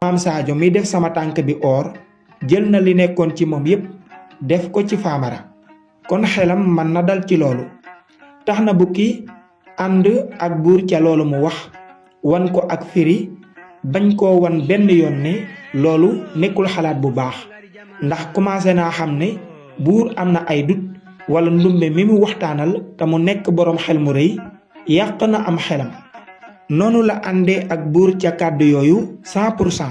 maam Sadio mi def sama tànk bi or jël na li nekkoon ci moom yépp def ko ci Famara kon xelam man na dal ci loolu tax na bukki ànd ak buur ca loolu mu wax wan ko ak firi bañ koo wan benn yoon ne loolu nekkul xalaat bu baax ndax commencé naa xam ne buur am na ay dut wala ndumbe mi mu waxtaanal te mu nekk boroom xel mu rëy yàq na am xelam noonu la àndee ak buur ca kàddu yooyu 100%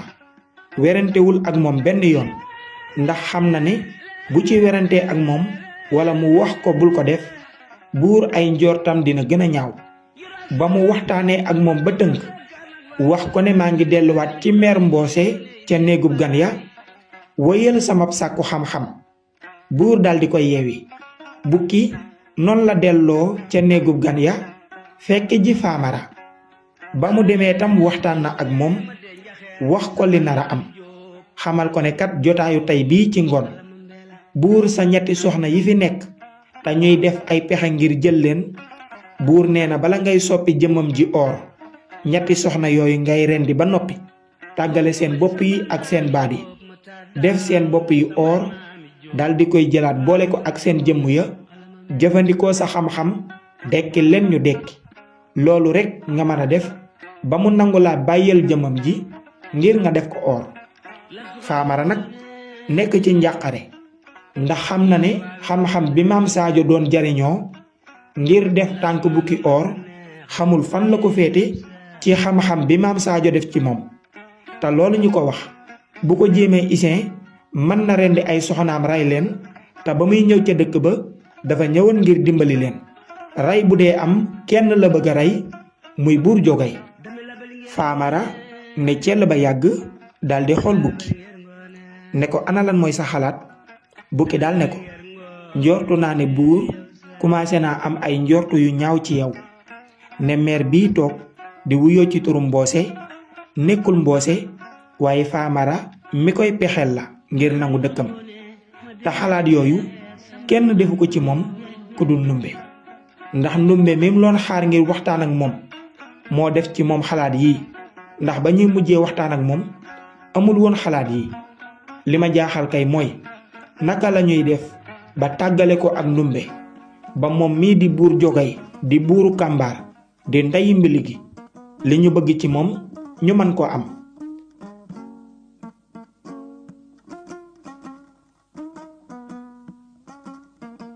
werantewul ak moom benn yoon ndax xam na ne bu ci werantee ak moom wala mu wax ko bul ko def buur ay njortam dina gën a ñaaw ba mu waxtaanee ak moom ba tënk wax ko ne maa ngi delluwaat ci meer mboose ca néegub gan ya wëyal sama sàkku xam-xam buur daldi koy yeewi bukki noonu la delloo ca néegub gan ya fekk ji Famara ba mu demee tam waxtaan na ak moom wax ko li nara am xamal ko ne kat jotaayu tey bii ci ngoon buur sa ñetti soxna yi fi nekk te ñuy def ay pexe ngir jël leen buur nee na bala ngay soppi jëmmam ji or ñetti soxna yooyu ngay rendi ba noppi tàggale seen bopp yi ak seen baat yi def seen bopp yi or daldi koy jëlaat boole ko ak seen jëmm ya jëfandikoo sa xam-xam dekki leen ñu dekki loolu rekk nga mën a def ba mu nangu laa bàyyeel jëmmam ji ngir nga def ko or Famara nag nekk ci njàqare ndax xam na ne xam-xam bi maam Sadio doon jariñoo ngir def tànk bukki or xamul fan la ko féete ci xam-xam bi maam Sadio def ci moom te loolu ñu ko wax bu ko jéemee isin mën na rendi ay soxnaam rey leen te ba muy ñëw ca dëkk ba dafa ñëwoon ngir dimbali leen rey bu dee am kenn la bëgg a rey muy buur Jogay Famara ne cell ba yàgg daldi xool bukki ne ko ana lan mooy sa xalaat bukki daal ne ko njortu naa ne buur commencé naa am ay njortu yu ñaaw ci yow ne meer bii toog di wuyoo ci turu mboose nekkul mboose waaye Famara mi koy pexeel la ngir nangu dëkkam te xalaat yooyu kenn defu ko ci moom ku dul ndumbe ndax ndumbe mi mu loon xaar ngir waxtaan ak moom moo def ci moom xalaat yii ndax ba ñuy mujjee waxtaan ak moom amul woon xalaat yii li ma jaaxal kay mooy naka la ñuy def ba tàggale ko ak ndumbe ba moom mii di buur Jogay di buuru kàmbaar di ndeyi mbili gi li ñu bëgg ci moom ñu mën koo am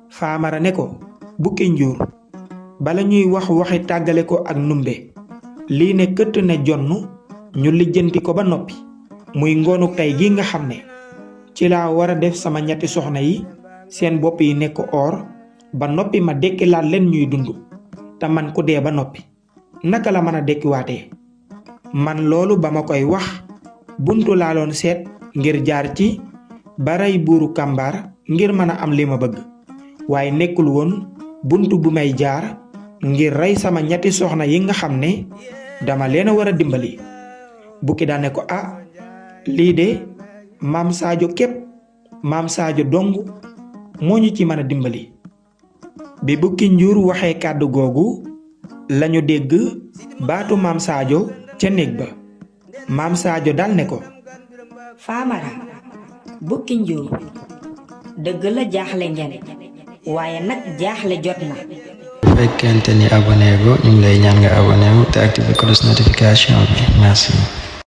Famara ne ko bukki njuur bala ñuy wax waxi tàggale ko ak ndumbe lii ne këtt ne jonn ñu lijjanti ko ba noppi muy ngoonu tey gi nga xam ne ci laa war a def sama ñetti soxna yi seen bopp yi nekk or ba noppi ma dekkilaat leen ñuy dund te man ku dee ba noppi naka la mën a dekkiwaatee man loolu ba ma koy wax buntu laa doon seet ngir jaar ci ba rey buuru kàmbaar ngir mën a am li ma bëgg waaye nekkul woon buntu bu may jaar ngir rey sama ñetti soxna yi nga xam ne dama leen a war a dimbali bukki daane ko ah lii de maam Sadio képp maam Sadio dong moo ñu ci mën a dimbali bi bukki njuur waxee kàddu googu lañu dégg baatu maam Sadio ca néeg ba maam Sadio dal ne ko Famara bukki njuur dëgg la jaaxle ngeen waaye nag jaaxle jot na bu fekkente ni abonné go ñu ngi lay ñaan nga abonné wu te activer cloche notification bi merci